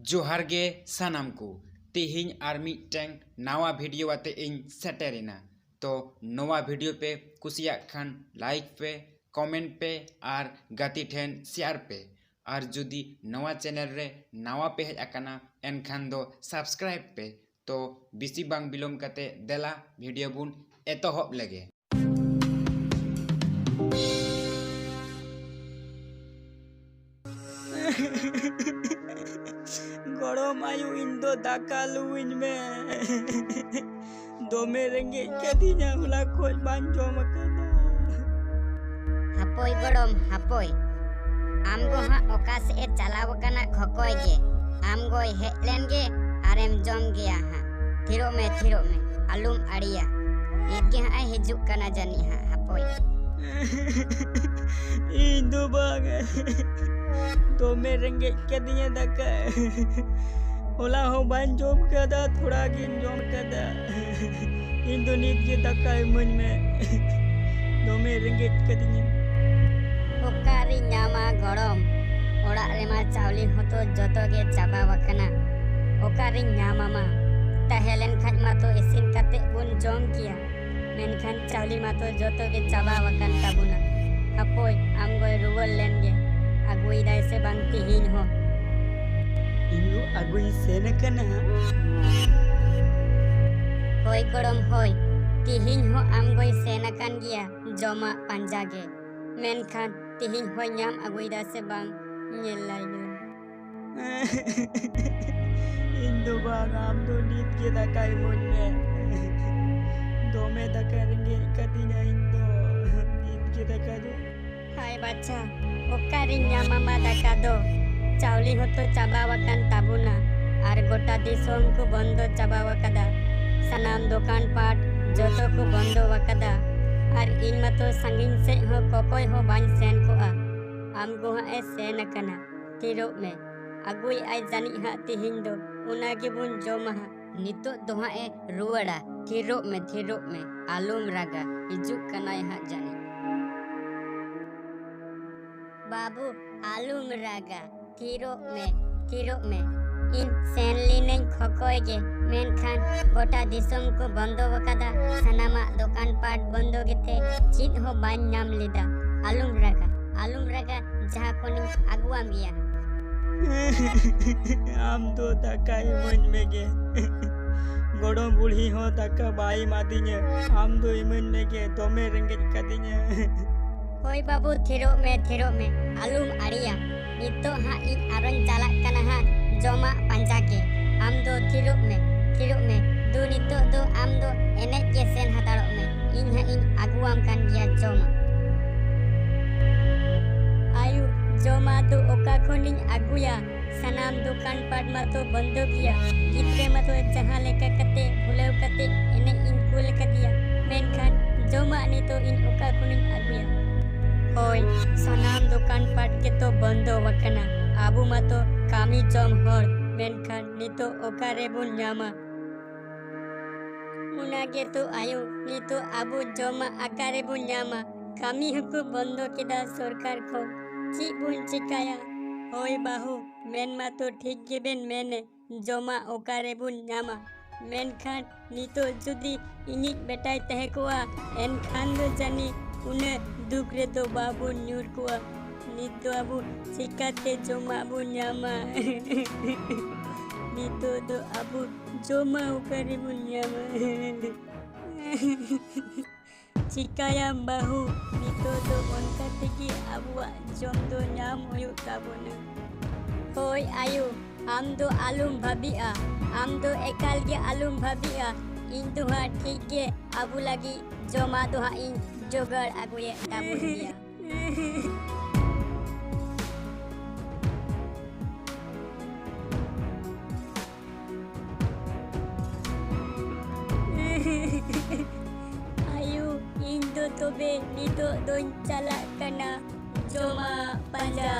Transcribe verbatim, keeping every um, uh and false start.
ᱡᱚᱦᱟᱨ ᱜᱮ ᱥᱟᱱᱟᱢ ᱠᱚ, ᱛᱮᱦᱮᱧ ᱟᱨ ᱢᱤᱫᱴᱟᱝ ᱱᱟᱣᱟ ᱵᱷᱤᱰᱤᱭᱳ ᱟᱛᱮ ᱤᱧ ᱥᱮᱴᱮᱨᱮᱱᱟ᱾ ᱛᱚ ᱱᱚᱣᱟ ᱵᱷᱤᱰᱤᱭᱳ ᱯᱮ ᱠᱩᱥᱤᱭᱟᱜ ᱠᱷᱟᱱ ᱞᱟᱭᱤᱠ ᱯᱮ, ᱠᱚᱢᱮᱱᱴ ᱯᱮ ᱟᱨ ᱜᱟᱛᱮ ᱴᱷᱮᱱ ᱥᱮᱭᱟᱨ ᱯᱮ᱾ ᱟᱨ ᱡᱩᱫᱤ ᱱᱚᱣᱟ ᱪᱮᱱᱮᱞ ᱨᱮ ᱱᱟᱣᱟ ᱯᱮ ᱦᱮᱡ ᱟᱠᱟᱱᱟ ᱮᱱᱠᱷᱟᱱ ᱫᱚ ᱥᱟᱵᱥᱠᱨᱟᱭᱤᱵ ᱯᱮ᱾ ᱛᱚ ᱵᱮᱥᱤ ᱵᱟᱝ ᱵᱤᱞᱚᱢ ᱠᱟᱛᱮ ᱫᱮᱞᱟ ᱵᱷᱤᱰᱤᱭᱳ ᱵᱚᱱ ᱮᱛᱚᱦᱚᱵ ᱞᱮᱜᱮ᱾ ᱜᱚᱲᱚᱢ ᱟᱭᱳ, ᱤᱧ ᱫᱚ ᱫᱟᱠᱟ ᱞᱩᱣᱟᱹᱧ ᱢᱮ᱾ ᱫᱚᱢᱮ ᱨᱮᱸᱜᱮᱡ ᱠᱟᱹᱫᱤᱧᱟ, ᱦᱚᱞᱟ ᱠᱷᱚᱡ ᱵᱟᱹᱧ ᱡᱚᱢ ᱟᱠᱟᱫᱟ᱾ ᱦᱟᱯᱳᱭ ᱜᱚᱲᱚᱢ, ᱦᱟᱯᱳᱭ᱾ ᱟᱢ ᱜᱚ ᱦᱟᱸᱜ ᱚᱠᱟ ᱥᱮᱫ ᱮ ᱪᱟᱞᱟᱣ ᱟᱠᱟᱱᱟ ᱠᱷᱚᱠᱚᱭ ᱜᱮ᱾ ᱟᱢ ᱜᱚᱭ ᱦᱮᱡ ᱞᱮᱱ ᱜᱮ ᱟᱨᱮᱢ ᱡᱚᱢ ᱜᱮᱭᱟ ᱦᱟᱸᱜ᱾ ᱛᱷᱤᱨᱚᱜ ᱢᱮ, ᱛᱷᱤᱨᱚᱜ ᱢᱮ, ᱟᱞᱚᱢ ᱟᱲᱮᱭᱟ᱾ ᱱᱤᱛ ᱜᱮ ᱦᱟᱸᱜ ᱮ ᱦᱤᱡᱩᱜ ᱠᱟᱱᱟ ᱡᱟᱹᱱᱤᱡ ᱦᱟᱸᱜ, ᱦᱟᱯᱳᱭ᱾ ᱤᱧ ᱫᱚ ᱵᱟᱝ, ᱫᱚᱢᱮ ᱨᱮᱸᱜᱮᱡ ᱠᱟᱹᱫᱤᱧᱟ ᱫᱟᱠᱟ᱾ ᱦᱚᱞᱟ ᱦᱚᱸ ᱵᱟᱹᱧ ᱡᱚᱢ ᱠᱟᱫᱟ, ᱛᱷᱚᱲᱟ ᱜᱤᱧ ᱡᱚᱢ ᱠᱟᱫᱟ᱾ ᱤᱧ ᱫᱚ ᱱᱤᱛ ᱜᱮ ᱫᱟᱠᱟ ᱤᱢᱟᱹᱧ ᱢᱮ, ᱫᱚᱢᱮ ᱨᱮᱸᱜᱮᱡ ᱠᱟᱹᱫᱤᱧᱟ᱾ ᱚᱠᱟᱨᱤᱧ ᱧᱟᱢᱟ ᱜᱚᱲᱚᱢ? ᱚᱲᱟᱜ ᱨᱮᱢᱟ ᱪᱟᱣᱞᱮ ᱦᱚᱸᱛᱚ ᱡᱚᱛᱚ ᱜᱮ ᱪᱟᱵᱟ ᱟᱠᱟᱱᱟ᱾ ᱚᱠᱟᱨᱤᱧ ᱧᱟᱢᱟ ᱢᱟ? ᱛᱟᱦᱮᱸ ᱞᱮᱱ ᱠᱷᱟᱡ ᱢᱟᱛᱚ ᱤᱥᱤᱱ ᱠᱟᱛᱮ ᱵᱚᱱ ᱡᱚᱢ ᱠᱮᱭᱟ, ᱢᱮᱱᱠᱷᱟᱱ ᱪᱟᱣᱞᱮ ᱢᱟᱛᱚ ᱡᱚᱛᱚ ᱜᱮ ᱪᱟᱵᱟ ᱟᱠᱟᱱ ᱛᱟᱵᱚᱱᱟ᱾ ᱦᱟᱯᱳᱭ, ᱟᱢ ᱜᱚᱭ ᱨᱩᱣᱟᱹᱲ ᱞᱮᱱ ᱜᱮ, ᱟᱹᱜᱩᱭᱮᱫᱟᱭ ᱥᱮ ᱵᱟᱝ ᱛᱤᱦᱤᱧ ᱦᱚᱸ? ᱤᱧ ᱫᱚ ᱟᱹᱜᱩᱭ ᱥᱮᱱ ᱟᱠᱟᱱᱟ᱾ ᱦᱳᱭ ᱜᱚᱲᱚᱢ, ᱦᱳᱭ, ᱛᱤᱦᱤᱧ ᱦᱚᱸ ᱟᱢ ᱜᱚᱭ ᱥᱮᱱ ᱟᱠᱟᱱ ᱜᱮᱭᱟ ᱡᱚᱢᱟᱜ ᱯᱟᱸᱡᱟ ᱜᱮ, ᱢᱮᱱᱠᱷᱟᱱ ᱛᱤᱦᱤᱧ ᱦᱚᱸᱭ ᱧᱟᱢ ᱟᱹᱜᱩᱭᱮᱫᱟ ᱥᱮ ᱵᱟᱝ, ᱧᱮᱞ ᱞᱟᱭ ᱜᱮ᱾ ᱤᱧ ᱫᱚ ᱵᱟᱝ, ᱟᱢ ᱫᱚ ᱱᱤᱛ ᱜᱮ ᱫᱟᱠᱟ ᱤᱢᱟᱹᱧ ᱢᱮ᱾ ᱫᱚᱢᱮ ᱫᱟᱠᱟ ᱨᱮᱸᱜᱮᱡ ᱠᱟᱹᱫᱤᱧᱟ ᱤᱧ ᱫᱚ, ᱱᱤᱛ ᱜᱮ ᱫᱟᱠᱟ ᱫᱚ᱾ ᱦᱟᱭ ᱵᱟᱪᱷᱟ, ᱚᱠᱟᱨᱤᱧ ᱧᱟᱢᱟ ᱢᱟ ᱫᱟᱠᱟ ᱫᱚ? ᱪᱟᱣᱞᱮ ᱦᱚᱸᱛᱚ ᱪᱟᱵᱟ ᱟᱠᱟᱱ ᱛᱟᱵᱚᱱᱟ, ᱟᱨ ᱜᱚᱴᱟ ᱫᱤᱥᱚᱢ ᱠᱚ ᱵᱚᱱᱫᱚ ᱪᱟᱵᱟ ᱟᱠᱟᱫᱟ᱾ ᱥᱟᱱᱟᱢ ᱫᱚᱠᱟᱱ ᱯᱟᱴ ᱡᱚᱛᱚ ᱠᱚ ᱵᱚᱱᱫᱚ ᱟᱠᱟᱫᱟ, ᱟᱨ ᱤᱧ ᱢᱟᱛᱚ ᱥᱟᱺᱜᱤᱧ ᱥᱮᱫ ᱦᱚᱸ ᱠᱚᱠᱚᱭ ᱦᱚᱸ ᱵᱟᱹᱧ ᱥᱮᱱ ᱠᱚᱜᱼᱟ᱾ ᱟᱢ ᱜᱚ ᱦᱟᱸᱜ ᱮ ᱥᱮᱱ ᱟᱠᱟᱱᱟ, ᱛᱷᱤᱨᱚᱜ ᱢᱮ᱾ ᱟᱹᱜᱩᱭᱮᱫ ᱟᱭ ᱡᱟᱹᱱᱤᱡ ᱦᱟᱸᱜ ᱛᱤᱦᱤᱧ ᱫᱚ, ᱚᱱᱟ ᱜᱮᱵᱚᱱ ᱡᱚᱢᱟ ᱦᱟᱸᱜ᱾ ᱱᱤᱛᱚᱜ ᱫᱚ ᱦᱟᱸᱜ ᱮ ᱨᱩᱣᱟᱹᱲᱟ, ᱛᱷᱤᱨᱚᱜ ᱢᱮ, ᱛᱷᱤᱨᱚᱜ ᱢᱮ, ᱟᱞᱚᱢ ᱨᱟᱜᱟ, ᱦᱤᱡᱩᱜ ᱠᱟᱱᱟᱭ ᱦᱟᱸᱜ ᱡᱟᱹᱱᱤᱡ᱾ ᱵᱟᱹᱵᱩ, ᱟᱞᱚᱢ ᱨᱟᱜᱟ, ᱛᱷᱤᱨᱚᱜ ᱢᱮ, ᱛᱷᱤᱨᱚᱜ ᱢᱮ᱾ ᱤᱧ ᱥᱮᱱ ᱞᱤᱱᱟᱹᱧ ᱠᱷᱚᱠᱚᱭ ᱜᱮ, ᱢᱮᱱᱠᱷᱟᱱ ᱜᱚᱴᱟ ᱫᱤᱥᱚᱢ ᱠᱚ ᱵᱚᱱᱫᱚ ᱟᱠᱟᱫᱟ᱾ ᱥᱟᱱᱟᱢᱟᱜ ᱫᱚᱠᱟᱱ ᱯᱟᱴ ᱵᱚᱱᱫᱚ ᱜᱮᱛᱮ ᱪᱮᱫ ᱦᱚᱸ ᱵᱟᱹᱧ ᱧᱟᱢ ᱞᱮᱫᱟ᱾ ᱟᱞᱚᱢ ᱨᱟᱜᱟ, ᱟᱞᱚᱢ ᱨᱟᱜᱟ, ᱡᱟᱦᱟᱸ ᱠᱷᱚᱱᱤᱧ ᱟᱹᱜᱩᱣᱟᱢ ᱜᱮᱭᱟ᱾ ᱟᱢ ᱫᱚ ᱫᱟᱠᱟ ᱤᱢᱟᱹᱧ ᱢᱮᱜᱮ᱾ ᱜᱚᱲᱚᱢ ᱵᱩᱲᱦᱤ ᱦᱚᱸ ᱫᱟᱠᱟ ᱵᱟᱭ ᱮᱢᱟᱫᱤᱧᱟ᱾ ᱟᱢ ᱫᱚ ᱤᱢᱟᱹᱧ ᱢᱮᱜᱮ, ᱫᱚᱢᱮ ᱨᱮᱸᱜᱮᱡ ᱠᱟᱫᱤᱧᱟ᱾ ᱦᱳᱭ ᱵᱟᱹᱵᱩ, ᱛᱷᱤᱨᱚᱜ ᱢᱮ, ᱛᱷᱤᱨᱚᱜ ᱢᱮ, ᱟᱞᱚᱢ ᱟᱲᱮᱭᱟ᱾ ᱱᱤᱛᱚᱜ ᱦᱟᱸᱜ ᱤᱧ ᱟᱨᱚᱧ ᱪᱟᱞᱟᱜ ᱠᱟᱱᱟ ᱦᱟᱸᱜ ᱡᱚᱢᱟᱜ ᱯᱟᱸᱡᱟ ᱜᱮ᱾ ᱟᱢ ᱫᱚ ᱛᱷᱤᱨᱚᱜ ᱢᱮ, ᱛᱷᱤᱨᱚᱜ ᱢᱮ᱾ ᱫᱩ ᱱᱤᱛᱚᱜ ᱫᱚ ᱟᱢ ᱫᱚ ᱮᱱᱮᱡ ᱜᱮ ᱥᱮᱱ ᱦᱟᱛᱟᱲᱚᱜ ᱢᱮ᱾ ᱤᱧ ᱦᱟᱸᱜ ᱤᱧ ᱟᱹᱜᱩᱣᱟᱢ ᱠᱟᱱ ᱜᱮᱭᱟ ᱡᱚᱢᱟᱜ᱾ ᱟᱭᱳ, ᱡᱚᱢᱟᱜ ᱫᱚ ᱚᱠᱟ ᱠᱷᱚᱱᱤᱧ ᱟᱹᱜᱩᱭᱟ? ᱥᱟᱱᱟᱢ ᱫᱚᱠᱟᱱ ᱯᱟᱴ ᱢᱟᱛᱚ ᱵᱚᱱᱫᱚ ᱜᱮᱭᱟ᱾ ᱜᱤᱫᱽᱨᱟᱹ ᱢᱟᱛᱚ ᱡᱟᱦᱟᱸ ᱞᱮᱠᱟ ᱠᱟᱛᱮ ᱵᱷᱩᱞᱟᱹᱣ ᱠᱟᱛᱮ ᱮᱱᱮᱡ ᱤᱧ ᱠᱩᱞ ᱠᱟᱫᱮᱭᱟ, ᱢᱮᱱᱠᱷᱟᱱ ᱡᱚᱢᱟᱜ ᱱᱤᱛᱚᱜ ᱤᱧ ᱚᱠᱟ ᱠᱷᱚᱱᱤᱧ ᱟᱹᱜᱩᱭᱟ? ᱦᱳᱭ, ᱥᱟᱱᱟᱢ ᱫᱚᱠᱟᱱ ᱯᱟᱴ ᱜᱮᱛᱚ ᱵᱚᱱᱫᱚ ᱟᱠᱟᱱᱟ᱾ ᱟᱵᱚ ᱢᱟᱛᱚ ᱠᱟᱹᱢᱤ ᱡᱚᱝ ᱦᱚᱲ, ᱢᱮᱱᱠᱷᱟᱱ ᱱᱤᱛᱚᱜ ᱚᱠᱟ ᱨᱮᱵᱚᱱ ᱧᱟᱢᱟ? ᱚᱱᱟ ᱜᱮᱛᱚ ᱟᱭᱳ, ᱱᱤᱛᱚᱜ ᱟᱵᱚ ᱡᱚᱢᱟᱜ ᱚᱠᱟ ᱨᱮᱵᱚᱱ ᱧᱟᱢᱟ? ᱠᱟᱹᱢᱤ ᱦᱚᱸᱠᱚ ᱵᱚᱱᱫᱚ ᱠᱮᱫᱟ ᱥᱚᱨᱠᱟᱨ ᱠᱷᱚᱱ᱾ ᱪᱮᱫ ᱵᱚᱱ ᱪᱮᱠᱟᱭᱟ? ᱦᱳᱭ ᱵᱟᱹᱦᱩ, ᱢᱮᱱ ᱢᱟᱛᱚ ᱴᱷᱤᱠ ᱜᱮᱵᱮᱱ ᱢᱮᱱᱮ, ᱡᱚᱢᱟᱜ ᱚᱠᱟ ᱨᱮᱵᱚᱱ ᱧᱟᱢᱟ? ᱢᱮᱱᱠᱷᱟᱱ ᱱᱤᱛᱚᱜ ᱡᱩᱫᱤ ᱤᱧᱤᱡ ᱵᱮᱴᱟᱭ ᱛᱟᱦᱮᱸ ᱠᱚᱜᱼᱟ, ᱮᱱᱠᱷᱟᱱ ᱫᱚ ᱡᱟᱹᱱᱤᱡ ᱩᱱᱟᱹᱜ ᱫᱩᱠ ᱨᱮᱫᱚ ᱵᱟᱵᱚᱱ ᱧᱩᱨ ᱠᱚᱜᱼᱟ᱾ ᱱᱤᱛ ᱫᱚ ᱟᱵᱚ ᱪᱤᱠᱟᱛᱮ ᱡᱚᱢᱟᱜ ᱵᱚᱱ ᱧᱟᱢᱟ? ᱱᱤᱛᱚᱜ ᱫᱚ ᱟᱵᱚ ᱡᱚᱢᱟᱜ ᱚᱠᱟ ᱨᱮᱵᱚᱱ ᱧᱟᱢᱟ? ᱪᱤᱠᱟᱭᱟᱢ ᱵᱟᱹᱦᱩ, ᱱᱤᱛᱚᱜ ᱫᱚ ᱚᱱᱠᱟ ᱛᱮᱜᱮ ᱟᱵᱚᱣᱟᱜ ᱡᱚᱢ ᱫᱚ ᱧᱟᱢ ᱦᱩᱭᱩᱜ ᱛᱟᱵᱚᱱᱟ᱾ ᱦᱳᱭ ᱟᱭᱳ, ᱟᱢ ᱫᱚ ᱟᱞᱚᱢ ᱵᱷᱟᱹᱵᱤᱜᱼᱟ, ᱟᱢ ᱫᱚ ᱮᱠᱟᱞ ᱜᱮ ᱟᱞᱚᱢ ᱵᱷᱟᱹᱵᱤᱜᱼᱟ᱾ ᱤᱧ ᱫᱚ ᱦᱟᱸᱜ ᱴᱷᱤᱠ ᱜᱮ ᱟᱵᱚ ᱞᱟᱹᱜᱤᱫ ᱡᱚᱢᱟᱜ ᱫᱚ ᱦᱟᱸᱜ ᱤᱧ ᱡᱚᱜᱟᱲ ᱟᱹᱜᱩᱭᱮᱫ ᱛᱟᱵᱚᱱ ᱜᱮᱭᱟ᱾ ᱟᱭᱳ, ᱤᱧ ᱫᱚ ᱛᱚᱵᱮ ᱱᱤᱛᱚᱜ ᱫᱚᱧ ᱪᱟᱞᱟᱜ ᱠᱟᱱᱟ ᱡᱚᱢᱟᱜ ᱯᱟᱸᱡᱟ᱾